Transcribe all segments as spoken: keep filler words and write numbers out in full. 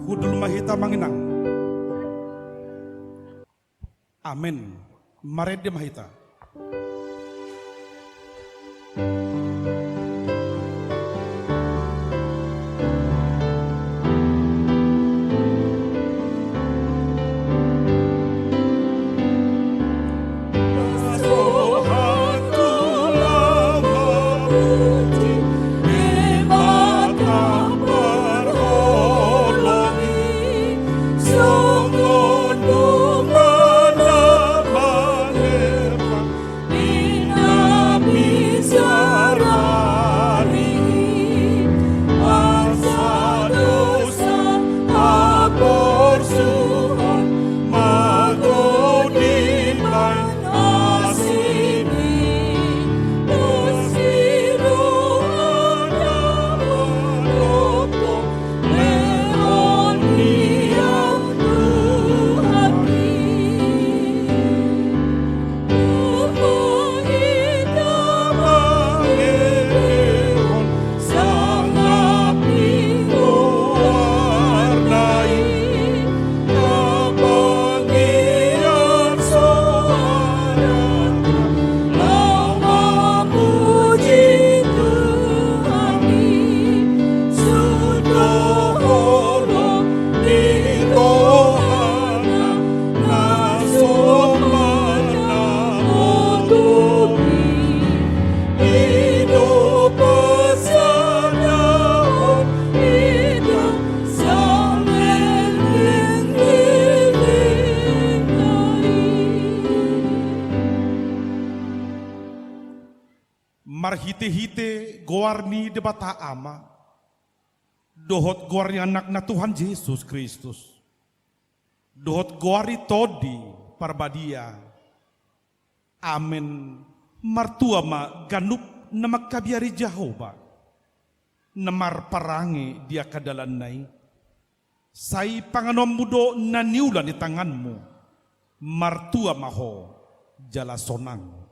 Hundul ma hita, Amang Inang. Amen. Marende ma hita. Marhitehite goar ni Debata Ama, dohot goar ni Anakna Tuhan Jesus Kristus, dohot goar ni Tondi Parbadia. Amen. Martua ma ganup na mangkabiari Jahowa, na marparange di angka dalanna i. Sai panganonmu do na niula ni tanganmu. Martua ma ho jala sonang.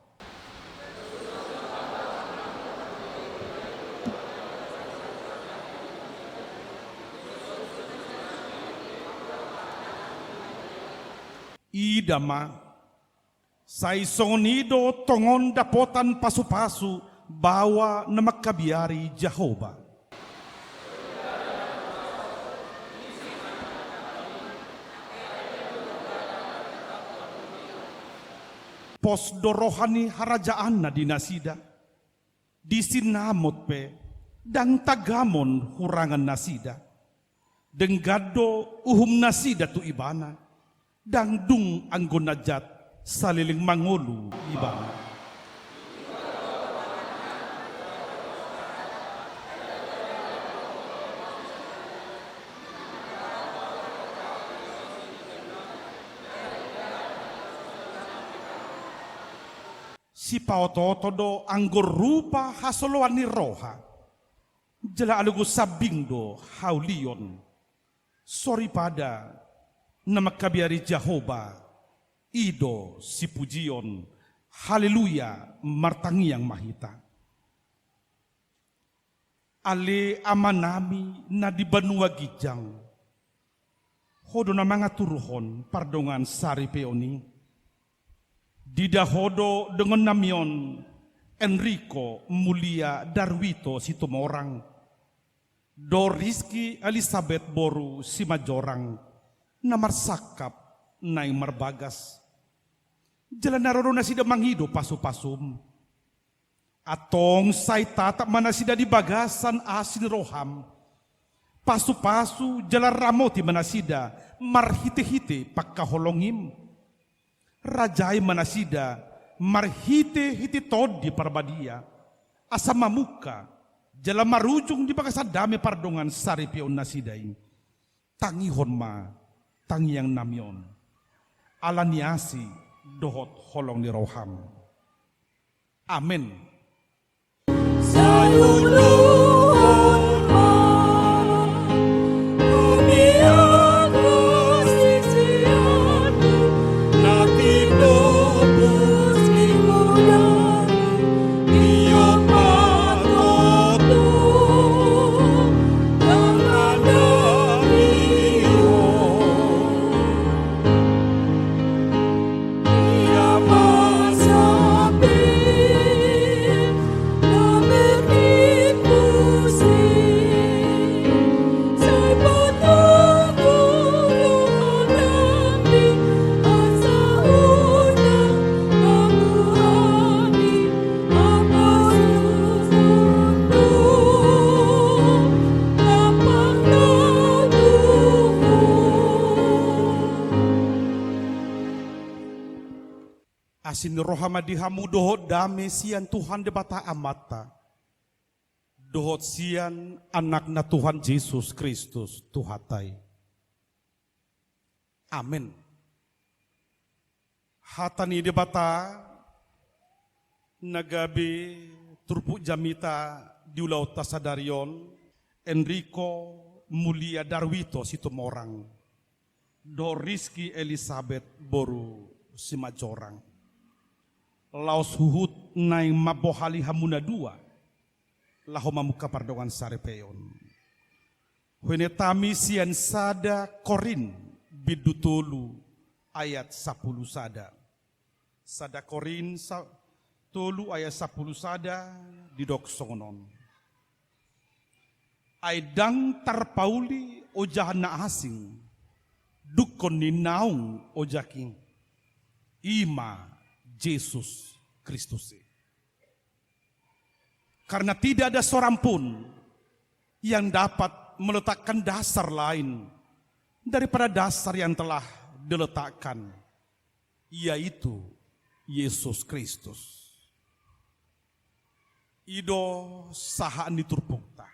Ida ma, sai songon i do tongon dapotan pasupasu baoa na mangkabiari Jahowa. Pos do roha ni harajaanna di nasida. Di sinamot pe, ndang tagamon hurangan nasida. Denggan do uhum nasida tu Ibana. Ndang dung anggo na jat saleleng mangolu Ibana. Sipaotooto do anggo rupa hasoloan ni roha. Jala alogo sambing do haulion. Soripada na mangkabiari Jahowa, i do sipujion. Haleluya, martangiang ma hita. Ale Amanami na di banua ginjang, Ho do na mangaturhon pardongan saripeon i. Dida Ho do dongannami on, Enrico Mulia Darwito Situmorang, dohot Rizky Elisabet boru Simanjorang, na marsangkap naeng marbagas. Jala na ro do nasida mangido pasupasum. Antong sai tatap ma nasida di bagasan asi ni roham. Pasupasu jala ramoti ma nasida marhitehite pangkaholongim. Rajai ma nasida marhitehite Tondi Parbadia, asa mamungka jala marujung di bagasan dame pardongan saripeon nasida i. Tangihon ma tangiangnami on, ala ni asi dohot holong ni roham. Amen. Asi ni roha ma di hamu dohot dame sian Tuhan Debata Amanta, dohot sian Anakna Tuhan Jesus Kristus Tuhanta i. Amen. Hata ni Debata na gabe turpuk jamita di ulaonta sadari on, Enrico Mulia Darwito Situmorang dohot Rizky Elizabeth boru Simanjorang. Laos huhut naeng mambohali hamu na dua laho mamungka pardongansaripeon. Huenetami sian sada Korint bindu tolu ayat sampulu sada. Sada Korint sa-, tolu ayat sampulu sada didok songon on. Ai ndang tarpauli ojahan na asing dungkon ni naung ojak i, i ma Jesus Kristus i. Karena tidak ada seorang pun yang dapat meletakkan dasar lain daripada dasar yang telah diletakkan, yaitu Yesus Kristus. I do sahat ni turpukta.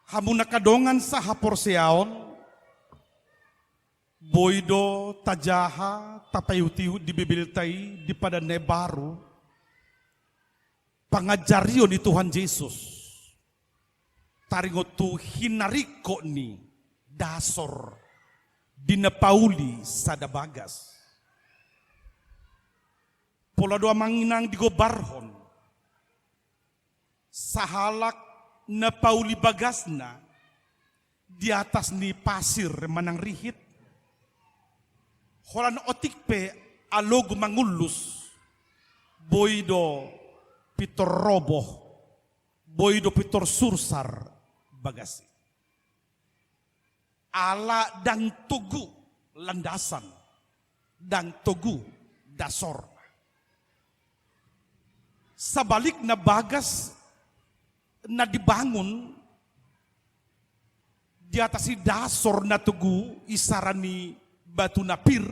Hamu angka dongan sahaporseaon, boi do tajaha, tapaihutihut di Bibelta i, di Padan na Imbaru, pangajarion ni Tuhan Jesus taringot tu hinaringkot ni dasor di na pauli sada bagas. Pola do amang inang digombarhon sahalak na pauli bagasna di atas ni pasir manang rihit. Holan otik pe alogo mangullus, boi do pintor roboh, boi do pintor sursar bagas i. Ala ndang togu landasan, ndang togu dasor. Sabalikna, bagas na dibangun di atas ni dasor na togu, isara ni batu na pir,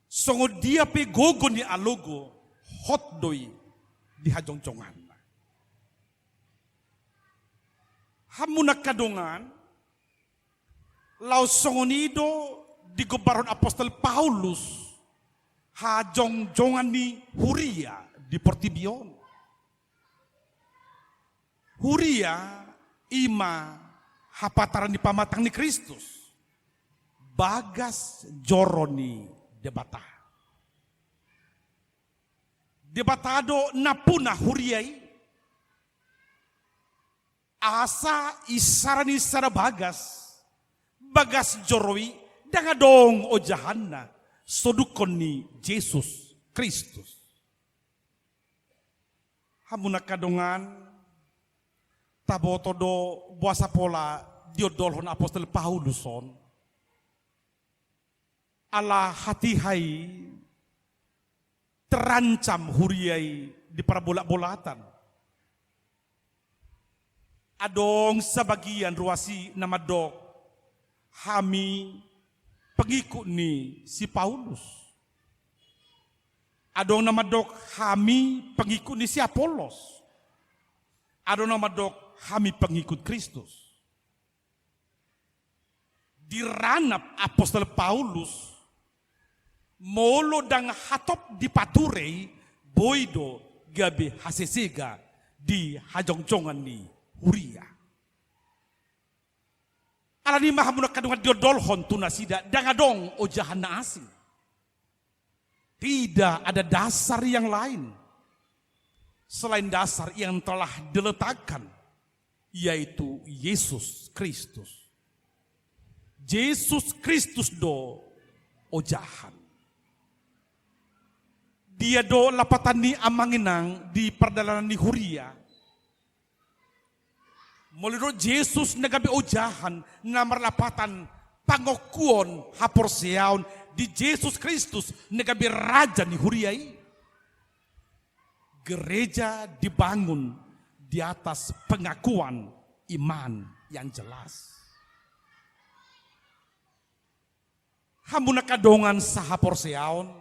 songon dia pe gogo ni alogo, hot do i di hajongjonganna. Hamu angka dongan, laos songon i do digombarhon apostel Paulus hajongjongan ni huria di portibi on. Huria i ma hapataran ni pamatang ni Kristus, bagas joro ni Debata. Debata do nampuna huria i, asa isara ni sada bagas, bagas joro i ndang adong ojahanna so dungkon ni Jesus Kristus. Hamu angka dongan, taboto do boasa pola diondolhon apostel Paulus on. Ala hatiha i terancam huria i diparbolak-bolatan. Adong sabagian ruas i na mandok, hami pengikut ni si Paulus. Adong na mandok, hami pengikut ni si Apollos. Adong na mandok, hami pengikut Kristus. Di ranap apostel Paulus, molo ndang hatop dipature i, boi do gabe hasesega di hajongjongan ni huria. Alani i ma hamu angka dongan diondolhon tu nasida, ndang adong ojahan na asing. Tidak ada dasar yang lain selain dasar yang telah diletakkan, yaitu Yesus Kristus. Jesus Kristus do ojahan. Dia do lapatan ni amang inang di pardalanan ni huria? Molo didok Jesus na gabe ojahan, na marlapatan pangokuon haporseaon di Jesus Kristus na gabe raja ni huria i. Gereja dibangun di atas pengakuan iman yang jelas. Hamu na angka dongan sahaporseaon,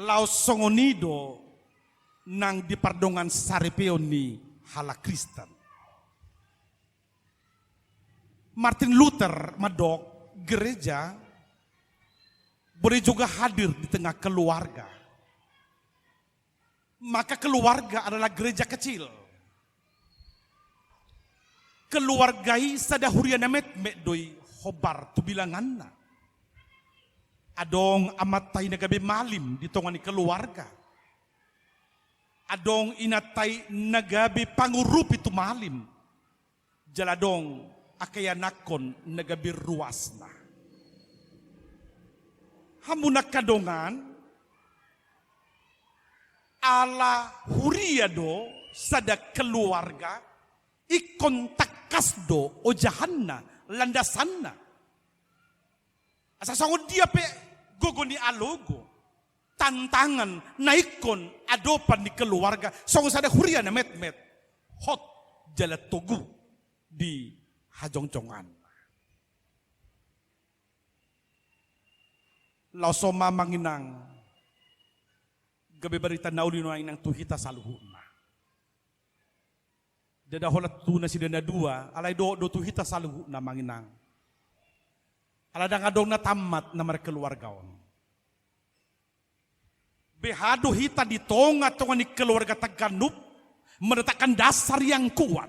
laos songon i do nang di pardongan saripeon ni halak Kristen. Martin Luther mandok, gereja boleh juga hadir di tengah keluarga. Maka keluarga adalah gereja kecil. Keluarga i sada huria na metmet do i hombar tu bilanganna. Adong amanta i na gabe malim di tonga ni keluarga. Adong inanta i na gabe pangurupi tu malim. Jala adong angka ianakhon na gabe ruasna. Hamu na angka dongan, ala huria do sada keluarga, ingkon tangkas do ojahanna, landasanna. Asa songon dia pe gogo ni alogo, tantangan na ingkon adopan ni keluarga, songon sada huria na metmet, hot jala togu di hajongjongan. Laos on ma amang inang, gabe barita na uli nuaeng nang tu hita saluhutna. Ndada holan tu nasida na dua, alai dohot do tu hita saluhutna amang inang. Ala ndang adong na tammat na markeluarga on. Beha do hita di tonga-tonga ni keluargata ganup, meletakkan dasar yang kuat.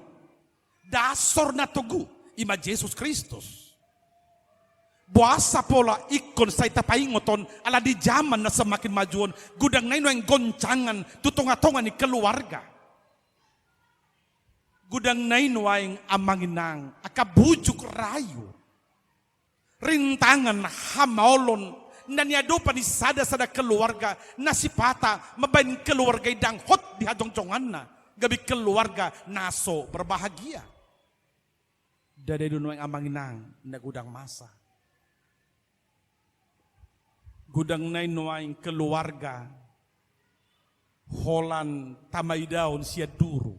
Dasar na togu, i ma Jesus Kristus. Boasa pola ingkon sai tapaingot on, ala di jaman na semakin maju on, godang nai nuaeng goncangan tu tonga-tonga ni keluarga. Godang nai nuaeng amang inang, angka bujuk rayu, rintangan, hamaolon na niadopan ni sada-sada keluarga, na sipata mambahen keluarga i ndang hot di hajongjonganna, gabe keluarga na so berbahagia. Ndada i do nuaeng amang inang na godang masa. Godang nai nuaeng keluarga holan tama idaon sian duru.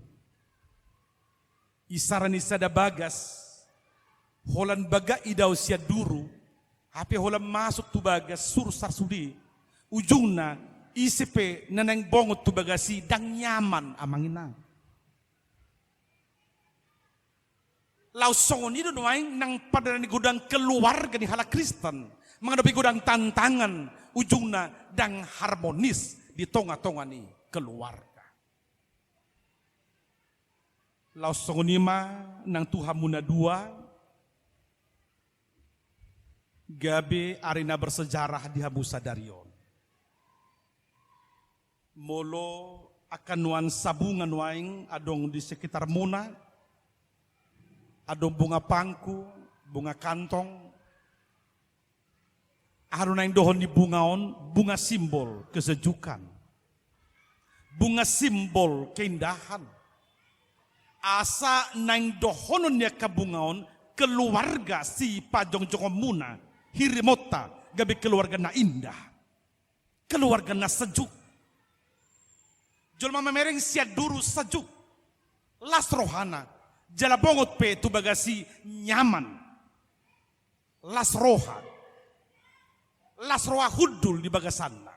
Isara ni sada bagas, holan bagak idaon sian duru, hape holan masuk tu bagas, sursar sude. Ujungna, ise pe na naeng bongot tu bagas i ndang nyaman amang inang. Laos songon i do nuaeng nang pardalanan ni godang keluarga ni halak Kristen, mangadopi godang tantangan, ujungna ndang harmonis di tonga-tonga ni keluarga. Laos songon i ma nang tu hamu na dua, gabe ari na bersejarah di hamu sadari on. Molo angka nuan sabunga nuaeng adong di sekitarmuna, adong bunga pangku, bunga kantong, aha do naeng dohonon ni bunga on, bunga simbol kesejukan. Bunga simbol keindahan. Asa naeng dohonon ni angka bunga on, keluarga sipajongjongonmuna, hirimonta, gabe keluarga na indah. Keluarga na sejuk. Jolma mamereng sian duru sejuk. Las rohana. Jala bongot pe tu bagas i nyaman. Las roha. Las roha hundul di bagasanna.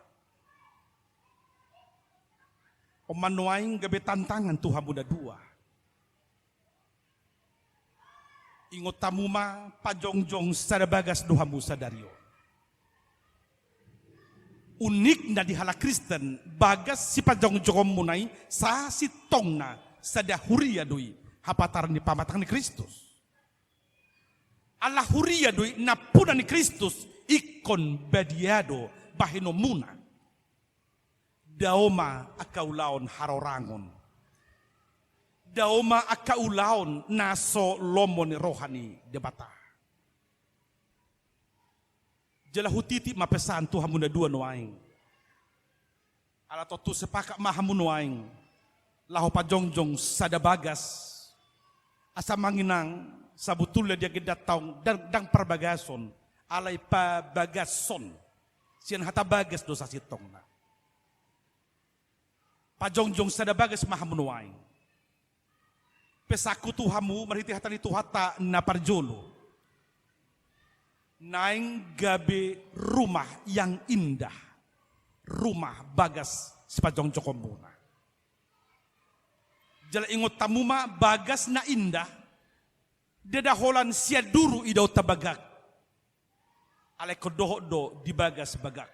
On ma nuaeng gabe tantangan tu hamu na dua. Ingot hamu ma, pajongjong sada bagas do hamu sadari on. Unikna di halak Kristen, bagas sipajongjongonmuna i, sasintongna sada huria do i, hapataran ni pamatang ni Kristus. Ala huria do i nampuna ni Kristus, ingkon badia do bahenonmuna. Dao ma angka ulaon harorangon. Dao ma angka ulaon na so lomo ni roha ni Debata. Jala hutiti ma pesan tu hamu na dua nuaeng. Ala tontu sepakat ma hamu nuaeng laho pajongjong sada bagas. Asa amang inang, sabutulna di agendanta on ndang, ndang parbagason, alai pabagason. Sian hata bagas do sasintongna. Pajongjong sada bagas ma hamu nuaeng. Pesanku tu hamu marhite hata ni Tuhanta na parjolo. Naeng gabe rumah yang indah, rumah bagas sipanjongjongonmuna. Jala ingot hamu ma, bagas na indah, ndada holan sian duru idaonta bagak. Alai ingkon dohot do di bagas bagak.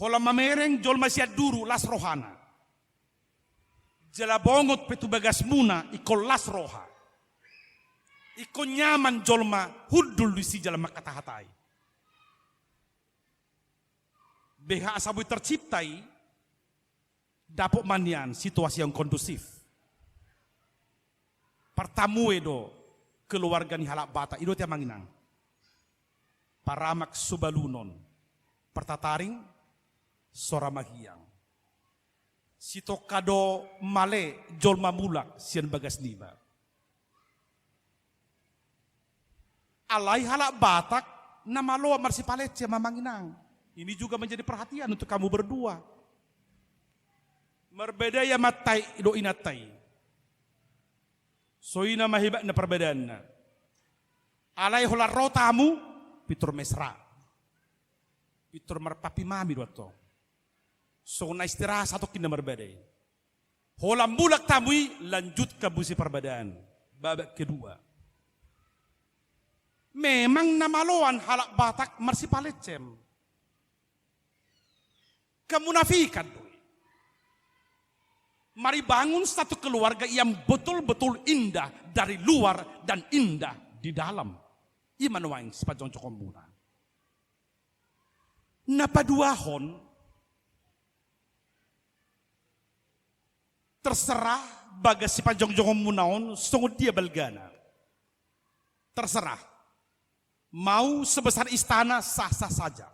Holan mamereng jolma sian duru, las rohana. Jala bongot pe tu bagasmuna ingkon las roha. Ingkon nyaman jolma hundul disi jala mangkatahatai. Beha asa boi tercipta i, dapot ma nian situasi yang kondusif. Partamue do keluarga ni halak Batak, i do ate amang inang. Paramak subalunon, partataring sora mahiang. Sitongka do male jolma mulak sian bagas niba. Alai halak Batak na maloan marsipalece ma amang inang. Ini juga menjadi perhatian untuk kamu berdua. Marbadai amanta i dohot inanta i. Songon i ma hebatna parbadaanna. Alai holan ro tamu, pintor mesra. Pintor marpapi-mami do antong. Songon na istirahat satongkin na marbadai. Holan mulak tamu i, lanjutkan muse parbadaan. Babak kedua. Memang na maloan halak Batak marsipalecem. Kemunafikan do i. Mari bangun satu keluarga yang betul-betul indah dari luar dan indah di dalam. I ma nuaeng sipanjongjongonmuna. Na paduahon, terserah bagas sipanjongjongonmuna on songon dia balgana. Terserah. Mau sebesar istana, sah-sah saja.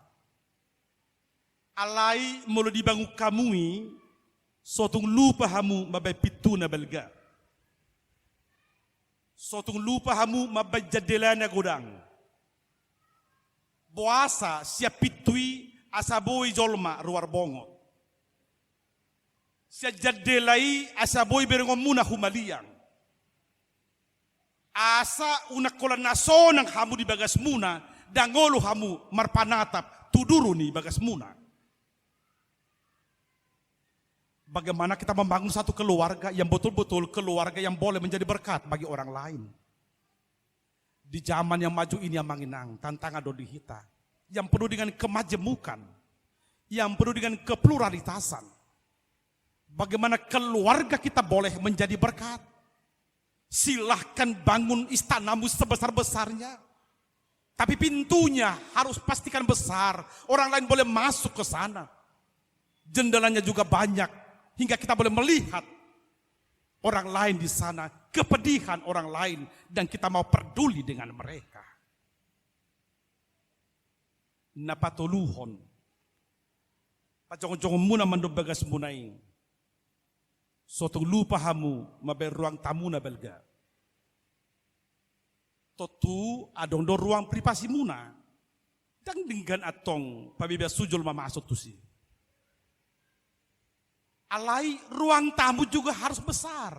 Alai molo dibangun hamu i, so tung lupa hamu mambaen pintu na balga. So tung lupa hamu mambaen jandela na godang. Boasa sian pintu i asa boi jolma ruar bongot. Sian jandela i asa boi berengonmuna humaliang. Asa unang holan na sonang hamu di bagasmuna, ndang olo hamu marpanatap tu duru ni bagasmuna. Bagaimana kita membangun satu keluarga yang betul-betul keluarga yang boleh menjadi berkat bagi orang lain? Di zaman yang maju ini, amang inang, tantangan do di hita. Yang penuh dengan kemajemukan, yang penuh dengan kepluralitasan. Bagaimana keluarga kita boleh menjadi berkat? Silahkan bangun istanamu sebesar-besarnya. Tapi pintunya harus pastikan besar, orang lain boleh masuk ke sana. Jendelanya juga banyak, hingga kita boleh melihat orang lain di sana, kepedihan orang lain, dan kita mau peduli dengan mereka. Na patoluhon, panjongjongonmuna mandok bagasmuna i. So tung lupa hamu mambaen ruang tamu na balga. Tontu adong do ruang privasimuna. Ndang denggan antong pabebas jolma masuk tusi. Alai ruang tamu juga harus besar.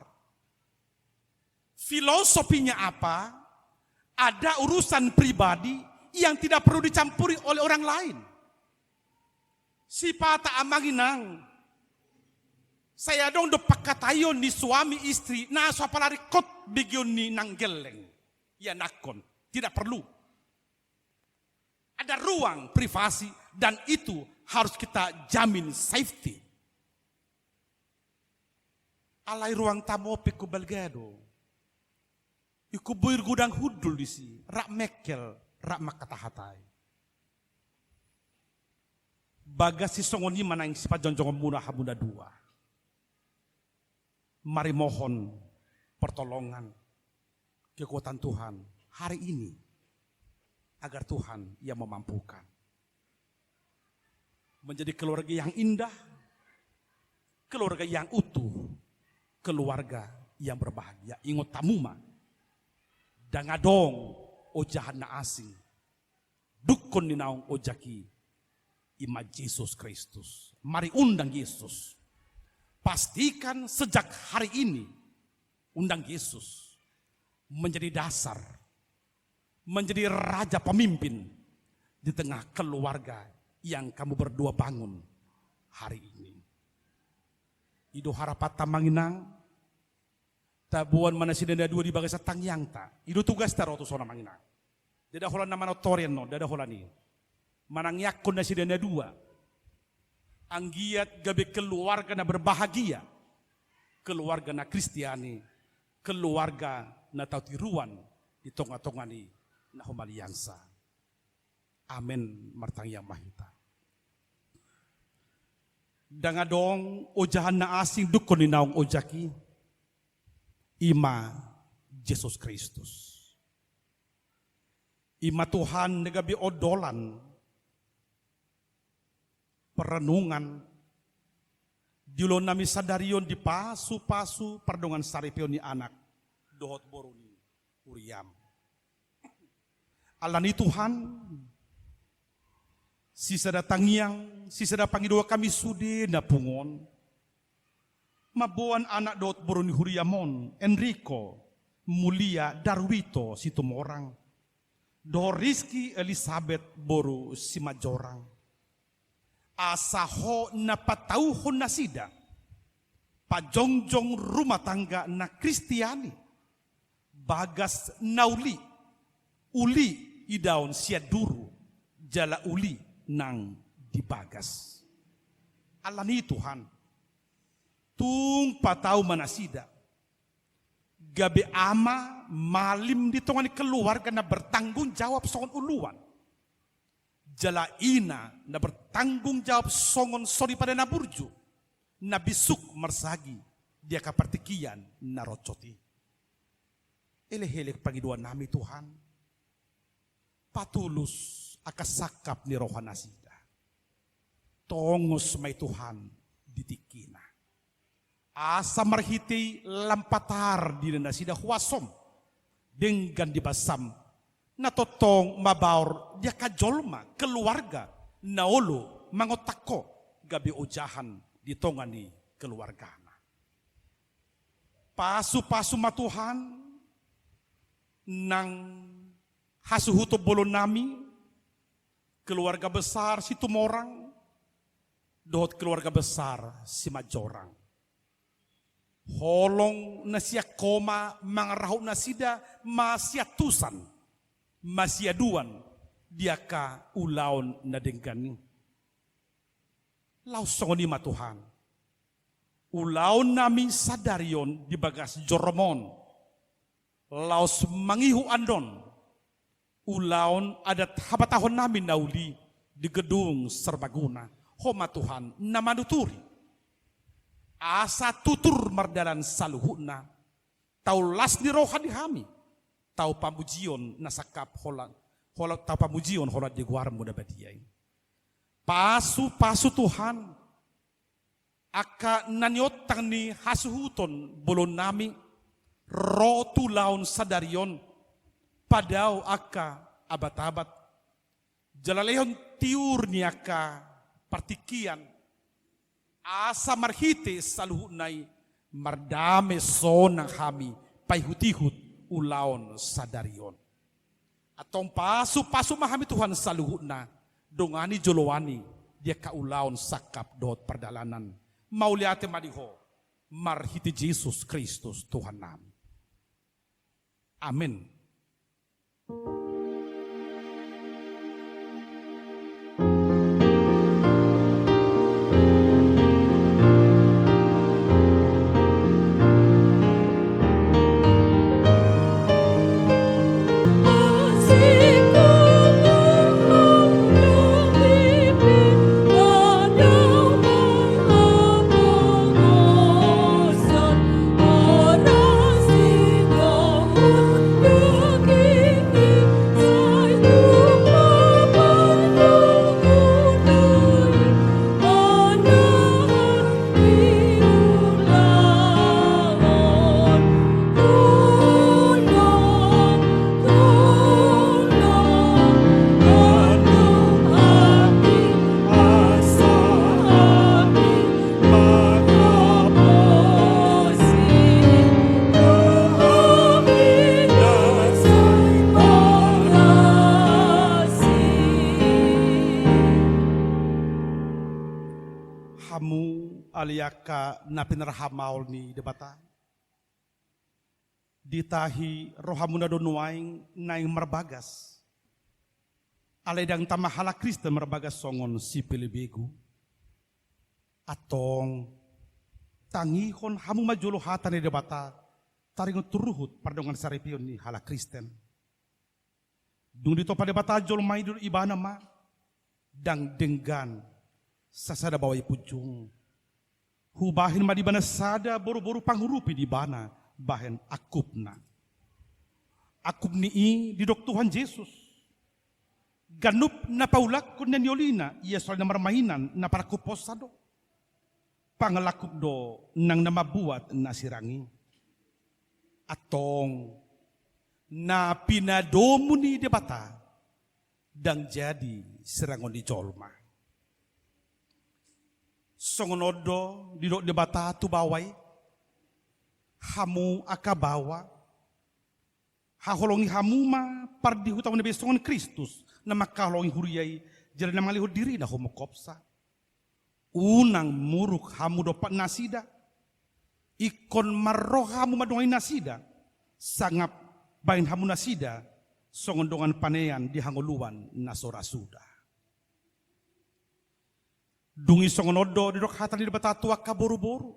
Filosofinya apa? Ada urusan pribadi yang tidak perlu dicampuri oleh orang lain. Sipata amang inang, sai adong do pangkataion ni suami istri na so apala ringkot begeon ni nang gelleng ianakhon. Tidak perlu. Ada ruang privasi dan itu harus kita jamin safety. Alai ruang tamu pe ingkon balga do. Ingkon boi godang hundul disi, rap mengkel, rap mangkatahatai. Bagas sisongon i ma naeng sipanjongjongonmuna hamu na dua. Mari mohon pertolongan, kekuatan Tuhan hari ini, agar Tuhan yang memampukan. Menjadi keluarga yang indah, keluarga yang utuh, keluarga yang berbahagia. Ingot hamu ma, ndang adong ojahan na asing. Dungkon ni naung ojak i, i ma Jesus Kristus. Mari undang Yesus. Pastikan sejak hari ini, undang Yesus menjadi dasar menjadi raja pemimpin di tengah keluarga yang kamu berdua bangun hari ini. I do harapanta, Amang Inang, taboan ma nasida na dua di bagasan tangiangta. I do tugasta ro tu son, Amang Inang. Ndada holan na manortor i annon, ndada holan i. Manangiangkon nasida na dua. Anggiat gabe keluarga na berbahagia, keluarga na Kristiani, keluarga na tau tiruan di tonga-tonga ni na humaliangsa. Amen. Martangiang ma hita. Ndang adong ojahan na asing dungkon ni naung ojak i, i ma Jesus Kristus. I ma Tuhan na gabe ondolan perenungan di ulaonnami sadari on di pasu-pasu pardongansaripeon ni Anak dohot Boru ni huriaM. Alani i Tuhan, sisada tangiang, sisada pangidoan hami sude na pungu on, mamboan Anak dohot Boru ni huriaM on, Enrico Mulia Darwito Situmorang, dohot Rizky Elizabeth boru Simanjorang. Asa Ho na patauhon nasida pajongjong rumah tangga na Kristiani, bagas na uli, uli idaon sian duru, jala uli nang di bagas. Alani i Tuhan, tung patau ma nasida gabe ama malim di tonga ni keluarga na bertanggung jawab songon uluan, jala ina na bertanggung jawab songon soripada na burju, na bisuk marsagi di angka partingkian na ronsot i. Elek-elek pangidoannami Tuhan, patulus angka sangkap ni rohanasida. Tongos ma i Tuhan di tingkina. Asa marhite lam patar di nasida huasoM, denggan di basaM, na tongtong mabaor di angka jolma keluarga na olo mangontak Ho gabe ojahan di tonga ni keluargana. Pasu-pasu ma Tuhan nang hasuhuton bolonnami, keluarga besar Situmorang dohot keluarga besar Simanjorang. Holong na sian Ho ma mangarahut nasida masiantusan, masiaduan di angka ulaon na denggan i. Laos songon i ma Tuhan, ulaonnami sadari on di bagas joroMon, laos mangihut annon ulaon adat habatahonnami na uli di Gedung Serbaguna. Ho ma Tuhan na manuturi, asa tutur mardalan saluhutna, tau las ni roha di hami, tau pamujion na sangkap holan, holan, tau pamujion holan di goarMu na badia i. Pasu-pasu Tuhan angka na niontang ni hasuhuton bolonnami ro tu ulaon sadari on, padao angka abat-abat, jala lehon tiur ni angka partingkian, asa marhite saluhutna i mardame sonang hami paihut-ihut ulaon sadari on. Antong pasu-pasu ma hami Tuhan saluhutna, dongani joloan i di angka ulaon sangkap dohot pardalanan. Mauliate ma di Ho, marhite Jesus Kristus Tuhannami. Amen. Di angka na pinarhamaol ni Debata, ditahi rohamuna do nuaeng naeng marbagas. Alai ndang tama halak Kristen marbagas songon sipelebegu. Antong, tangihon hamu ma jolo hata ni Debata, taringot tu ruhut pardongansaripeon ni halak Kristen. Dung ditompa Debata jolma i, didok ibana ma, ndang denggan sasada baoa i punjung. Hubahen ma di ibana sada boruboru pangurupi di ibana bahen angkupna. Angkup ni i didok Tuhan Jesus. Ganup na paulakkon na niolina, ia soal na marmainan na parangkuponsa do. Pangalangkup do nang na mambuat na sirang i. Antong, na pinadomu ni Debata ndang jadi sirangon ni jolma. Songon on do didok Debata tu baoa i, hamu angka baoa, haholongi hamu ma pardihutahon na binoan songon Kristus, na mangkaholongi huria i, jala na mangalehon dirina humongkopsa. Unang muruk hamu dompak nasida. Ingkon marroha hamu mandongani nasida, sangap bahen hamu nasida songon dongan panean di hangoluan na so ra suda. Dung i songon on do didok hata ni Debata tu angka boruboru.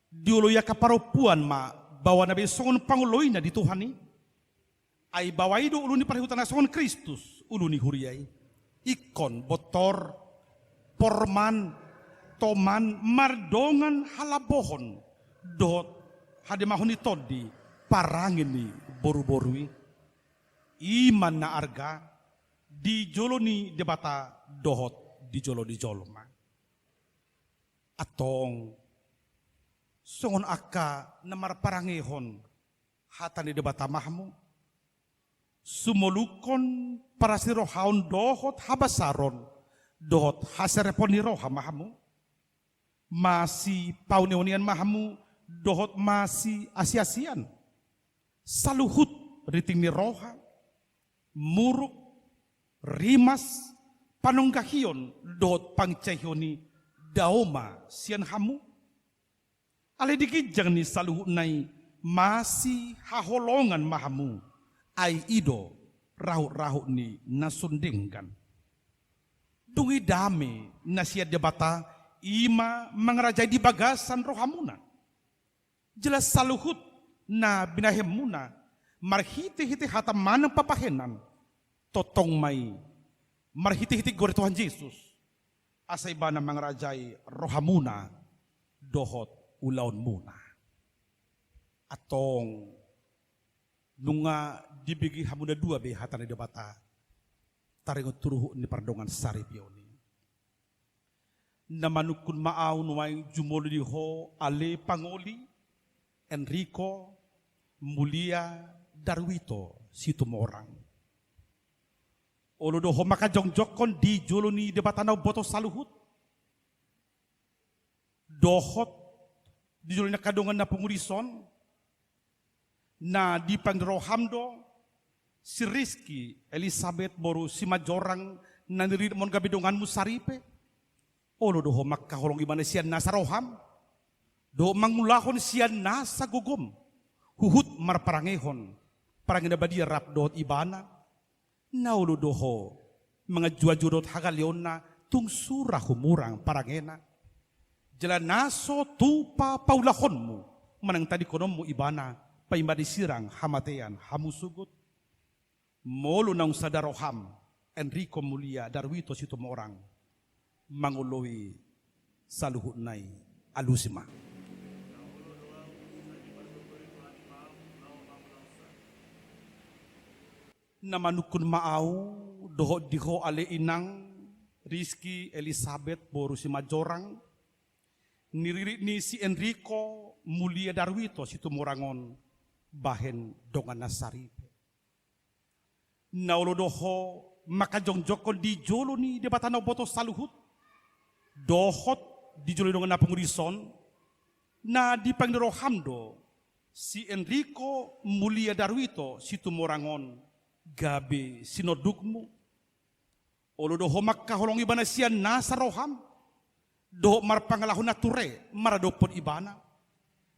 Dioloi angka parompuan ma baoa na binoan songon pangoloina di Tuhan i. Ai baoa i do ulu ni parhutana songon Kristus ulu ni huria i. Ingkon bontor, porman, toman, mardongan halambohon dohot hademahon ni tondi parange ni boruboru i. I ma na arga di jolo ni Debata dohot di jolo ni jolma. Antong, songon angka na marparangehon hata ni Debata ma hamu. Sumolungkon parasirohaon dohot habasaron dohot haserepon ni roha ma hamu. Masipauneunean ma hamu dohot masiasiasian. Saluhut rinting ni roha, muruk, rimas, panonggahion dohot pangincahion i dao ma sian hamu. Alai di ginjang ni saluhutna i masihaholongan ma hamu, ai i do rahutrahut ni na sun denggan. Dung i dame na sian Debata, i ma mangarajai di bagasan rohamuna. Jala saluhut na binahenmuna marhitehite hata manang papahenan, tongtong ma i marhitehite goar ni Tuhan Jesus, asa ibana mangarajai rohamuna dohot ulaonmuna. Antong, nunga dibege hamu na dua be hata ni Debata taringot tu ruhut ni pardongansaripeon i. Na manungkun ma ahu nuaeng jumolo di ho ale pangoli Enrico Mulia Darwito Situmorang. Olo do ho mangkajongjongkon di jolo ni Debata na umboto saluhut. Dohot di jolo ni angka dongan na pungu dison, na dipangido roham do si Rizky Elizabeth boru Simanjorang na niriritmon gabe donganmu saripe. Olo do ho mangkaholongi ibana sian nasa roham dohot mangulahon sian nasa gogom huhut marparangehon parange na badia rap dohot ibana. Na olo do ho manganjuanju dohot hagaleonna tung sura humurang parangena. Jala na so tupa paulahonmu manang tadingkononmu ibana, paima disirang hamatean hamu sogot. Molo naung sada roham, Enrico Mulia Darwito Situmorang, mangoloi saluhutna i, alusi ma. Na manungkun ma ahu dohot di ho ale inang Rizky Elizabeth boru Simanjorang, niririt ni si Enrico Mulia Darwito Situmorang on bahen donganna saripe. Na olo do ho mangkajongjongkon di jolo ni Debata na umboto saluhut dohot di jolo ni dongan na pungu dison, na dipangido roham do si Enrico Mulia Darwito Situmorang on gabe sinondukmu. Olo do ho mangkaholongi ibana sian nasa roham dohot marpangalaho na ture maradophon ibana,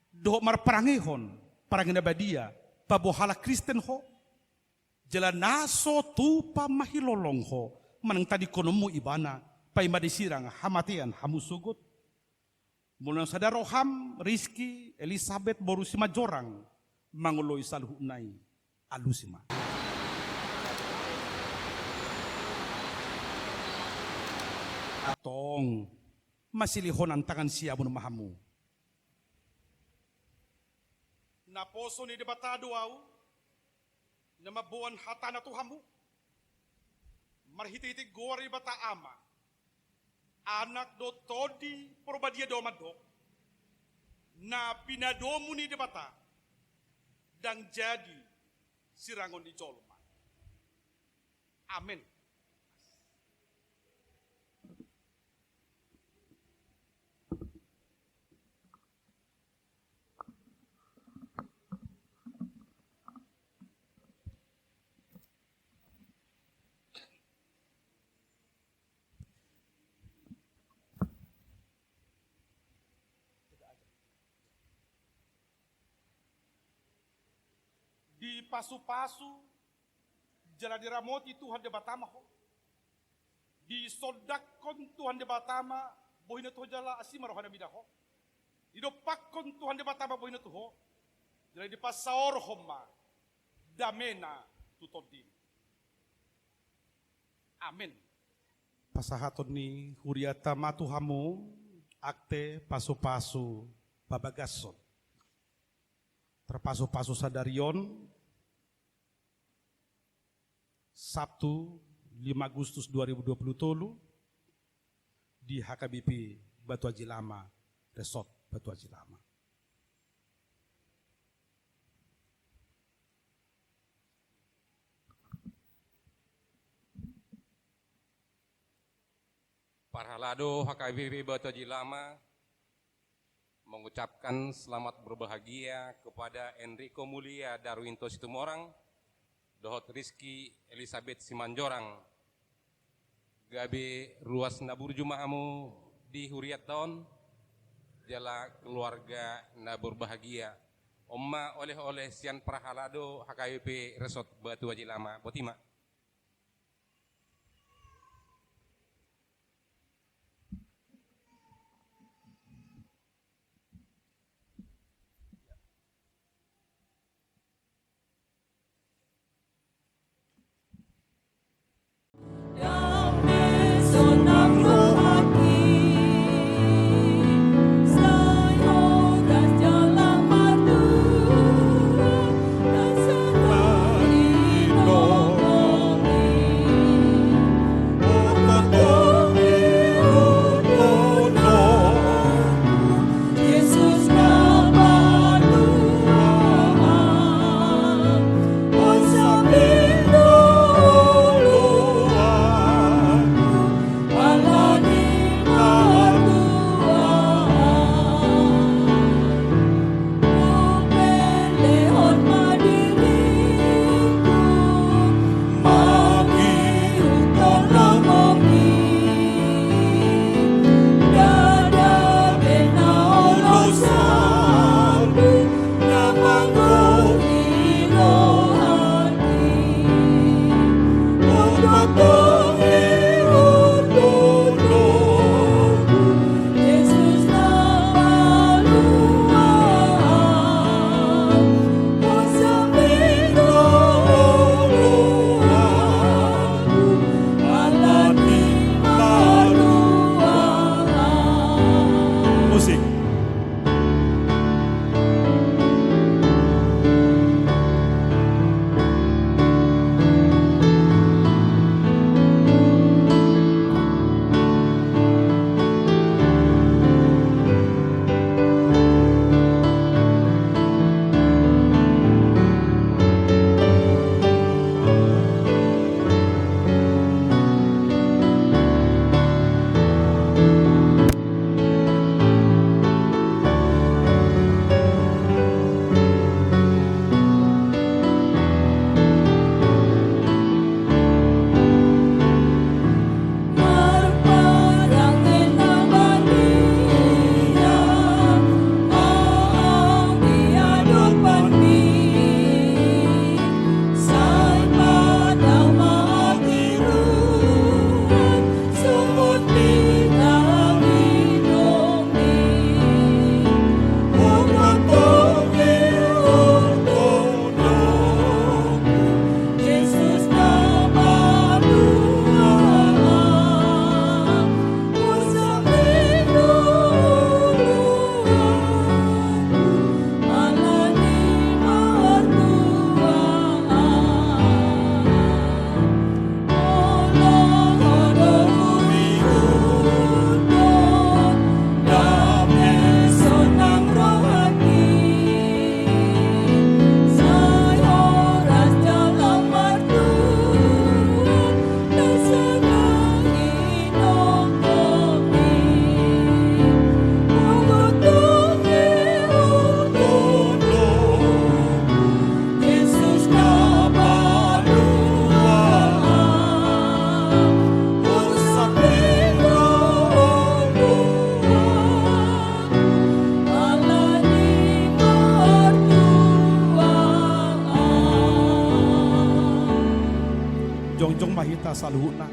dohot marparangehon parange na badia, paboa halak Kristen ho, jala na so tupa mahilolong ho manang tadingkononmu ibana, paima disirang hamatean hamu sogot. Molo na sada roham, Rizky Elisabet boru Simanjorang, mangoloi saluhutna i, alusi ma. Antong, masilihonan tangan siamun ma hamu. Naposo ni Debata do ahu, na mamboan hatana tu hamu, marhitehite goar ni Debata Ama, Anak dohot Tondi Porbadia do ahu mandok, na pinadomu ni Debata, ndang jadi sirangon ni jolma. Amen. Dipasupasu jala diramoti Tuhan Debata ma ho. Disondangkon Tuhan Debata ma bohina tu ho jala asi ma rohana mida ho. Didompakkon Tuhan Debata ma bohina tu ho, jala dipasaorhon ma damena tu tondimi. Amen. Pasahaton ni huriata ma tu hamu akte pasupasu pabagason. Tarpasupasu sadari on, Sabtu, lima Agustus dua ribu dua puluh tolu, di H K B P Batu Aji Lama, Resort Batu Aji Lama. Parhalado H K B P Batu Aji Lama mengucapkan selamat berbahagia kepada Enrico Mulia Darwinto Situmorang dohot Rizky Elisabet Simanjorang. Gabe ruas na burju ma hamu di hurianta on, jala keluarga na berbahagia. On ma oleh-oleh sian parhalado H K B P Resort Batu Aji Lama. Boti ma. Saluhutna.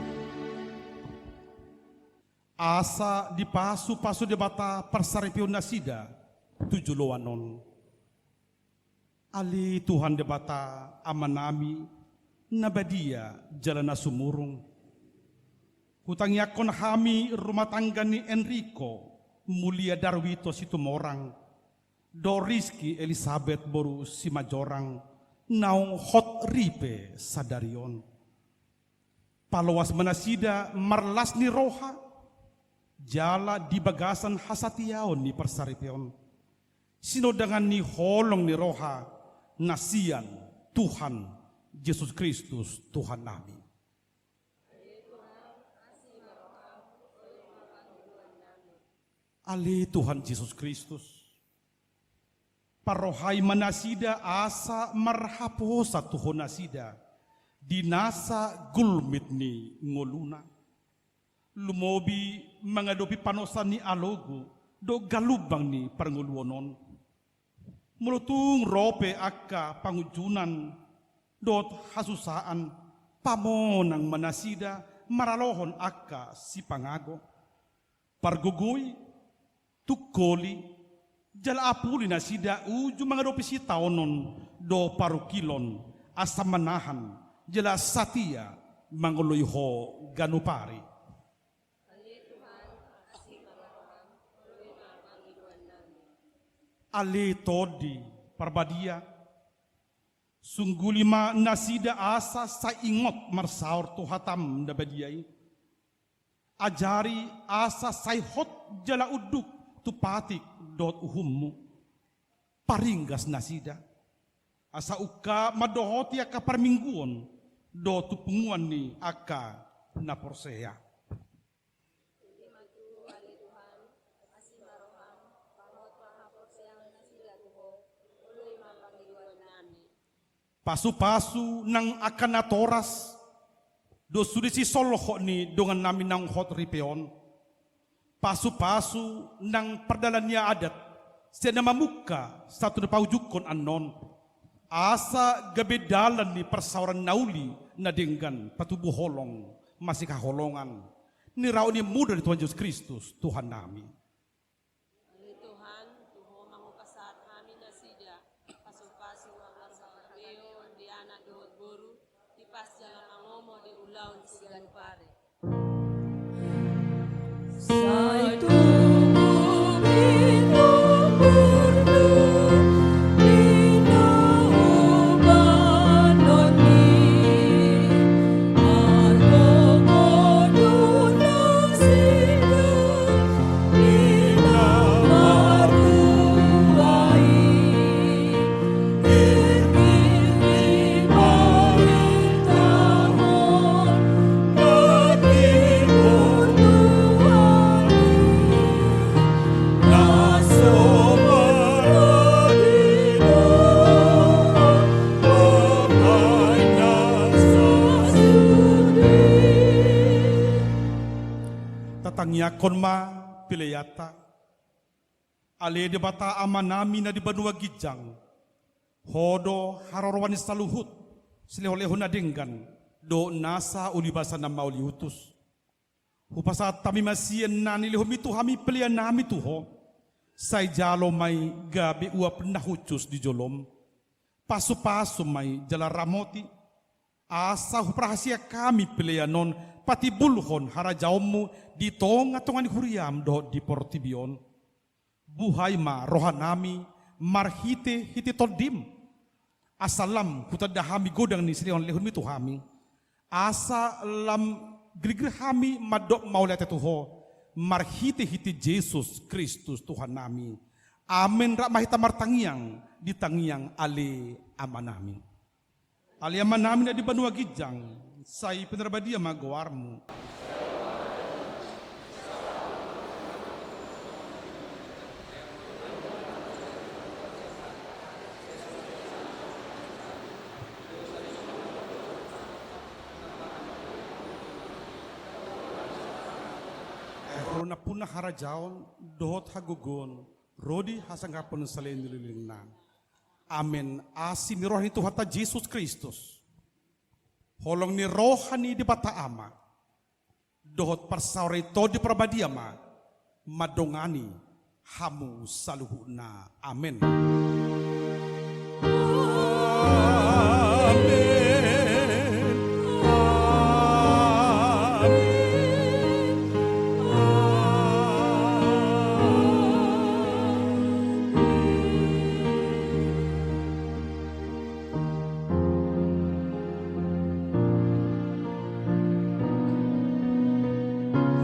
Asa dipasupasu Debata parsaripeon nasida tu joloan on. Ale Tuhan Debata, Amanami, na badia jala na sumurung. Hutangiangkon hami rumah tangga ni Enrico, Mulia Darwito Situmorang, dohot Rizky Elisabet boru Simanjorang, naung hot ripe sadari on. Paloas ma nasida marlas ni roha, jala di bagasan hasatiaon ni parsaripeon. Sinondangan ni holong ni roha, na sian Tuhan Jesus Kristus, Tuhannami. Ale Tuhan Jesus Kristus, parrohai ma nasida asa marhaposan tu Ho nasida, di nasa gulmit ni ngoluna. Lumobi mangadopi panosa ni alogo, dohot galumbang ni parngoluon on. Molo tung ro pe angka pangunjunan, dohot hasusaan, pamonang ma nasida maralohon angka sipangago. Pargogoi, tungkoli, jala apuli nasida uju mangadopi sitaonon dohot parungkilon, asa manahan, jala satia mangoloi Ho ganup ari. Ale Tondi Parbadia, sungguli ma nasida asa sai ingot marsaor tu hataM na badia i. Ajari asa sai hot jala unduk tu patik dohot uhumMu. Paringgas nasida, asa ungkap mandohoti angka parmingguon dohot tu punguan ni angka na porsea. Uli ma tu, ale Tuhan, asi ma rohaM, pahot ma haporseaon nasida tu Ho, oloi ma pangidoannami. Pasupasu nang angka natoras, dohot sude sisolhot ni dongannami naung hot ripe on. Pasupasu nang pardalan ni adat, sian na mamungka sahat tu na paujungkon annon. Asa gabe dalan ni parsaoran na uli na denggan patubu holong masihaholongan, ni raut ni muda ni Tuhan Jesus Kristus, Tuhannami. Ale Tuhan, tu Ho ma hupasahat hami nasida, pasupasu angka saur matua di anak dohot boru, tipas jala mangomo di ulaon siganup ari. Sai tubu pinumburmu di na hubanon i, margogo nunga sidung di na martua i. Tatangiangkon ma peleanta. Ale Debata Amanami na di banua ginjang, Ho do haroroan ni saluhut silehonlehon na denggan dohot nasa ulibasa na mauliutus. Hupasahat hami ma sian na nilehonMi tu hami peleanNami tu Ho, sai jalo ma i gabe uap na hushus di joloM. Pasupasu ma i jala ramoti, asa huparhaseang hami pelean on patimbulhon harajaonMu di tongatonga ni huriaM dohot di portibi on. Buhai ma rohanami marhitehite TondiM, asa lam hutanda hami godang ni silehonlehonMi tu hami, asa lam girgir hami mandok mauliate tu Ho marhitehite Jesus Kristus Tuhannami. Amen. Rap ma hita martangiang di tangiang Ale Amanami. Ale Amanami na di banua ginjang, sai pinarbadia ma goarMu. Ai Ho do nampuna harajaon dohot hagogoon, ro di hasangapon saleleng ni lelengna. Amen. Asi ni roha ni Tuhanta Jesus Kristus, Holong ni roha ni Debata Ama dohot parsaoran ni Tondi Parbadia ma mandongani hamu saluhutna. Amen.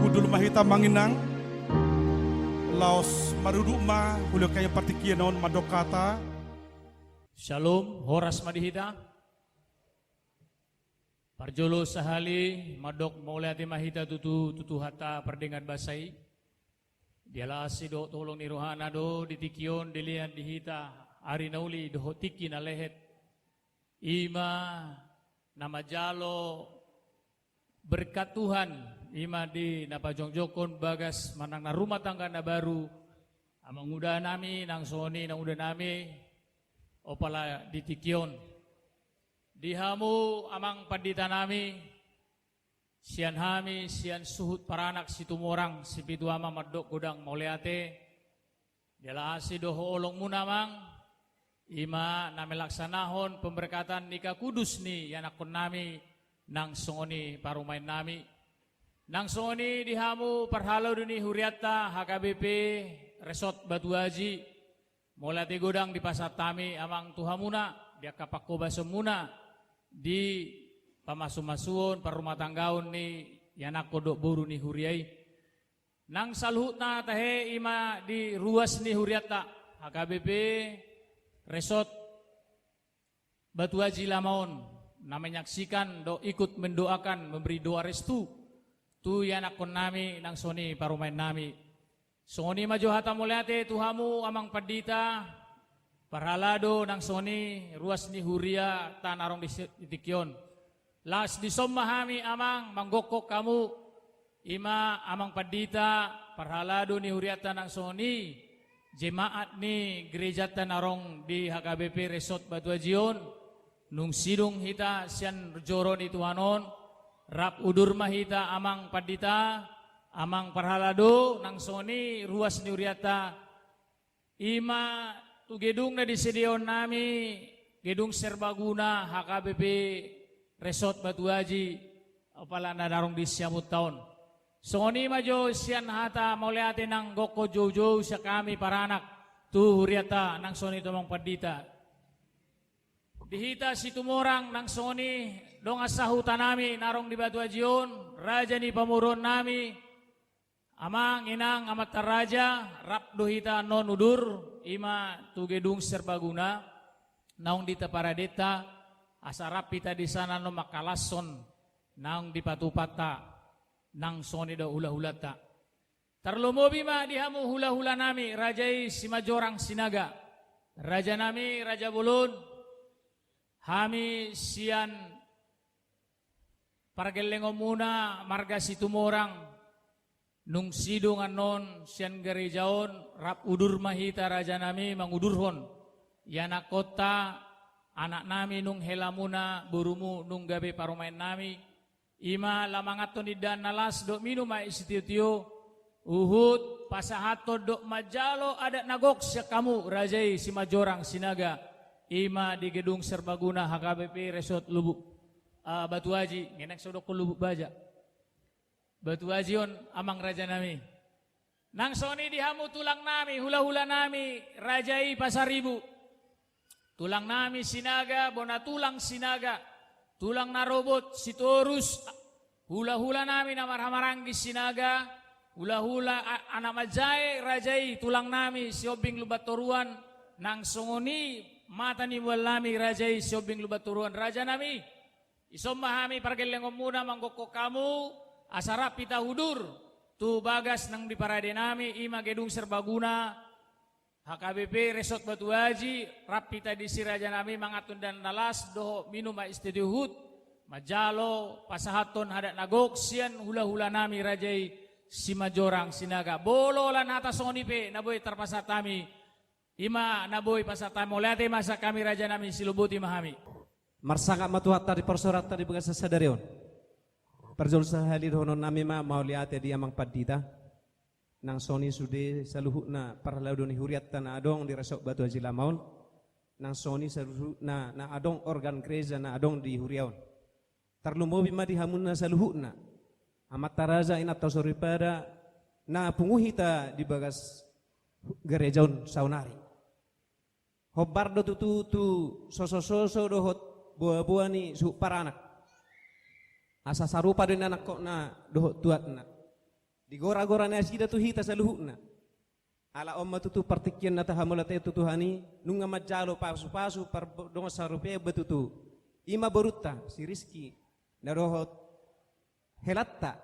Hundul ma hita amang inang, laos marudut ma hulehon hami partingkian on mandok hata. Syalom, horas ma di hita. Parjolo sahali mandok mauliate ma hita tutu tu Tuhanta pardenggan basa i. Dialasi dohot holong ni rohana do di tingki on dilean di hita ari na uli dohot tingki na lehet. I ma na manjalo berkat Tuhan, i ma di na pajongjongkon bagas manang na rumah tangga na baru, amanguda nami, nang songon i inanguda nami, opala di tingki on. Di hamu amang pandita nami, sian hami, sian suhut paranak Situmorang, Sipitu Ama mandok godang mauliate, dialasi do holongmuna amang, i ma na melaksanahon pemberkatan nikah kudus ni ianakkon nami, nang songon i parumaen nami. Nang songon i di hamu parhalado ni hurianta H K B P Resort Batu Aji, mauliate godang dipasahat hami amang tu hamuna, di angka pangkobasonmuna, di pamasumasuon, parrumatanggaon ni ianakkon dohot boru ni huria i. Nang saluhutna tahe i ma di ruas ni hurianta H K B P Resort Batu Aji Lama on, na menyaksikan dohot ikut mendoakan, memberi doa restu tu ianakkon nami, nang songon i parumaen nami. Songon i ma jo hata mauliate tu hamu amang pandita, parhalado nang songon i ruas ni hurianta na adong di si-, di tingki on. Laos dison ma hami amang manggokhon hamu, i ma amang pandita, parhalado ni hurianta nang songon i jemaat ni gerejanta na adong di H K B P Resort Batu Aji on, nunga sidung hita sian joro ni Tuhan on, rap udur ma hita amang pandita, amang parhalado, nang songon i ruas ni hurianta, i ma tu gedung na disediaon nami, gedung serbaguna H K B P Resort Batu Aji, opala na adong di siamunta on. Songon i ma jo sian hata mauliate nang gokhon joujou sian hami paranak tu hurianta nang songon i tu amang pandita. Di hita Situmorang nang songon i dongan sahuta nami na adong di Batu Aji on, raja ni pamoruon nami, amang, inang, amanta raja, rap do hita annon udur, i ma tu gedung serbaguna naung di taparadenta, asa rap hita di sana annon mangkalashon naung dipatupanta, nang songon i do hulahulanta. Tarlumobi ma di hamu hulahula nami, raja i Simanjorang Sinaga, raja nami, raja bolon, hami sian pargellengonmuna marga Situmorang, nunga sidung annon sian gareja on, rap udur ma hita raja nami mangudurhon ianakkonta, anak nami nunga helamuna, borumu nunga gabe parumaen nami, i ma laho manganhon indahan na las dohot minum aek sitiotio, huhut pasahathon dohot manjalo adat na gok sian hamu raja i Simanjorang Sinaga, i ma di gedung serbaguna H K B P Resort Lubuk, ah, Batu Aji, ngeneng so hudokhon Lubuk Baja. Batu Aji on amang raja nami. Nang songon i di hamu tulang nami, hulahula nami, raja i Pasaribu. Tulang nami Sinaga, bona tulang Sinaga, tulang na robot Sitorus, hulahula nami na marhahamaranggi Sinaga, hulahula a-, anak manjae raja i tulang nami Sihombing Lumban Toruan, nang songon i mata ni mual nami raja i Sihombing Lumban Toruan, raja nami. Dison ma hami pargellengonmuna manggokhon hamu, asa rap hita udur tu bagas naung diparade nami, i ma gedung serbaguna H K B P Resort Batu Aji, rap hita disi raja nami manganhon indahan na las dohot minum aek sitiotio, huhut manjalo pasahathon adat na gok sian hulahula nami raja i Simanjorang Sinaga. Molo holan hata songon i pe na boi tarpasahat hami, i ma na boi pasahat hami, mauliate ma sian hami raja nami, siloboti ma hami. Marsangap ma Tuhanta di parsaoranta di bagasan sadari on. Parjolo sahali dohonon nami ma mauliate di Amang Pandita. Nang songon i sude saluhutna parhalado ni hurianta na adong di Resort Batu Aji Lama on. Nang songon i saluhutna na adong organ gereja na adong di huria on. Tarlumobi ma di hamuna saluhutna, amanta raja, inanta soripada, na pungu hita di bagas gereja on saonari. Hombar do tutu tu sosososo dohot boaboa ni suhut paranak. Asa sarupa do inanangkokna dohot tuatna. Digoragora nasida tu hita saluhutna. Ala on ma tutu partingkian na tahamauliate tu Tuhan i, nunga manjalo pasupasu pardongan sarupeon be tutu. I ma borunta, si Rizky, na dohot helanta,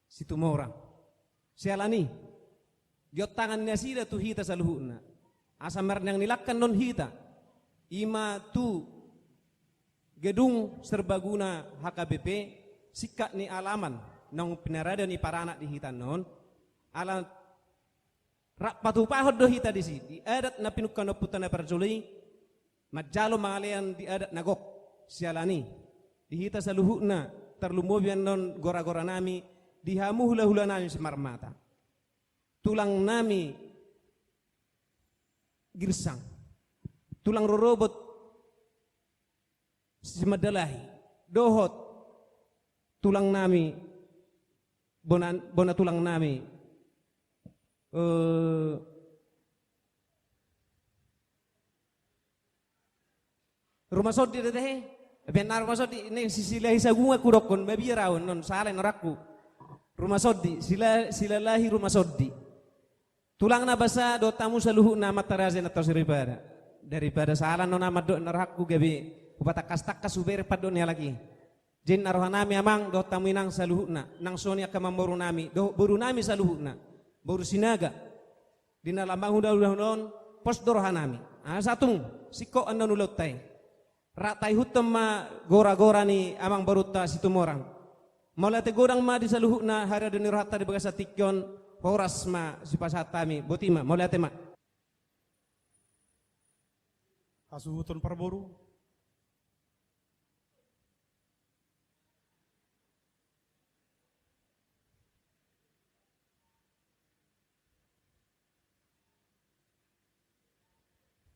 Situmorang. Siala ni i, giontangan nasida tu hita saluhutna. Asa marninangnilangkan do hita. I ma tu gedung serbaguna H K B P, singkat ni alaman, naung pinarada ni paranak di hita on. Ala rap patupahon do hita disi, di adat na pinungka ni ompunta na parjolo i, manjalo mangalean di adat na gok, siala ni i. Di hita saluhutna, tarlumobi annon goragora nami, di hamu hulahula nami Simarmata. Tulang nami Girsang. Tulang rorobot Simandalahi. Dohot tulang nami, bona, bona tulang nami. Eh, Rumah Sondi do tahe. Baen na Rumah Sondi, neng si Silahi Sagungan hudokkon, mabiar au annon, sala i na rohangku. Rumah Sondi, Sila, Silalahi Rumah Sondi. Tulangna basa dohot hamu saluhutna amanta raja, inanta soripada. Daripada sala annon, amang, dohot na rohangku gabe hupatangkastangkas, hubereng pandok ni halak i. Jadi ninna roha nami, amang, dohot hamu inang saluhutna, nang songon i angka amangboru nami dohot boru nami saluhutna, boru Sinaga. Di na lambang hulahula on, pos do roha nami. Asa tung singkop annon ulaonta i. Rap taihuthon ma goragora ni amangborunta Situmorang. Mauliate godang ma di saluhutna haradeon ni rohanta di bagasan tingki on. Horas ma sipasahat hami. Boti ma, mauliate ma. Hasuhuton parboru.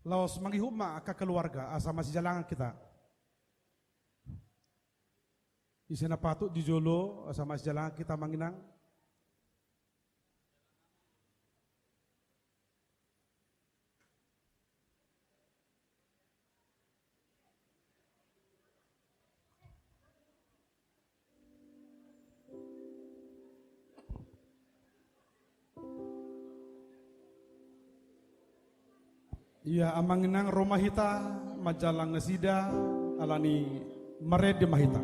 Laos mangihut ma angka keluarga, asa masijalangan hita. Ise na patut di jolo, asa masijalangan hita, amang inang. Ia, amang inang, ro ma hita manjalang nasida, ala ni i marende ma hita.